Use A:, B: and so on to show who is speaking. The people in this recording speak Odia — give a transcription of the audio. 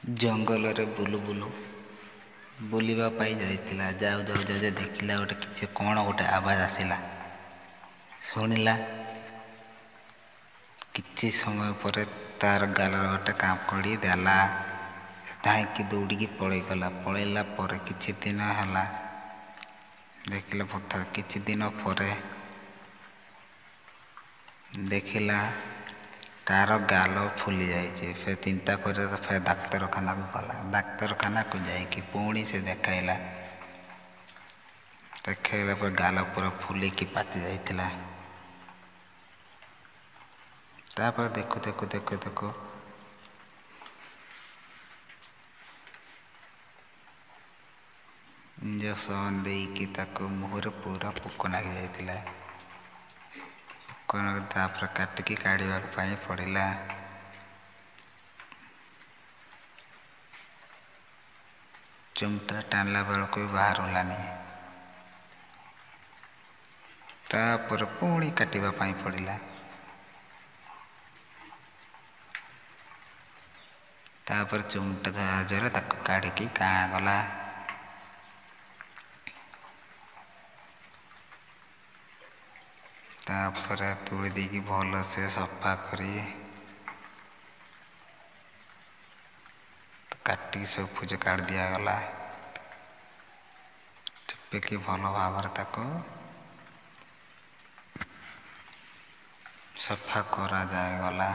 A: ଜଙ୍ଗଲରେ ବୁଲୁ ବୁଲୁ ବୁଲିବା ପାଇଁ ଯାଇଥିଲା। ଯାଉ ଯାଉ ଯାଉ ଯାଉ ଦେଖିଲା ଗୋଟେ କିଛି କ'ଣ ଗୋଟେ ଆବାଜ ଆସିଲା, ଶୁଣିଲା। କିଛି ସମୟ ପରେ ତାର ଗାଲରେ ଗୋଟେ କାମୁଡ଼ି ଦେଲା। ଧାଇଁକି ଦୌଡ଼ିକି ପଳେଇଗଲା। ପଳେଇଲା ପରେ କିଛି ଦିନ ହେଲା, ଦେଖିଲା କିଛି ଦିନ ପରେ ଦେଖିଲା ତାର ଗାଲ ଫୁଲି ଯାଇଛି। ସେ ଚିନ୍ତା କରି ଫେର ଡାକ୍ତରଖାନାକୁ ଗଲା। ଡାକ୍ତରଖାନାକୁ ଯାଇକି ପୁଣି ସେ ଦେଖାଇଲା। ଦେଖାଇଲା ପରେ ଗାଲ ପୁରା ଫୁଲିକି ପାଚି ଯାଇଥିଲା। ତାପରେ ଦେଖୁ ଦେଖୁ ଦେଖୁ ଦେଖୁ ଇଞ୍ଜେକ୍ସନ୍ ଦେଇକି ତାକୁ ମୁହଁରେ ପୁରା ପୋକ ଲାଗି ଯାଇଥିଲା। ପୋକ ତାପରେ କାଟିକି କାଢ଼ିବା ପାଇଁ ପଡ଼ିଲା। ଚିମୁଟା ଟାଣିଲା ବେଳକୁ ବି ବାହାରିଲାନି। ତାପରେ ପୁଣି କାଟିବା ପାଇଁ ପଡ଼ିଲା। ତାପରେ ଚିମୁଟା ସାହାଯ୍ୟରେ ତାକୁ କାଢ଼ିକି ଗଲା। ତାପରେ ତୁଳି ଦେଇକି ଭଲସେ ସଫା କରି କାଟିକି ସବୁ ପୁଜ କାଢ଼ି ଦିଆଗଲା। ଚିପିକି ଭଲ ଭାବରେ ତାକୁ ସଫା କରାଯାଇଗଲା।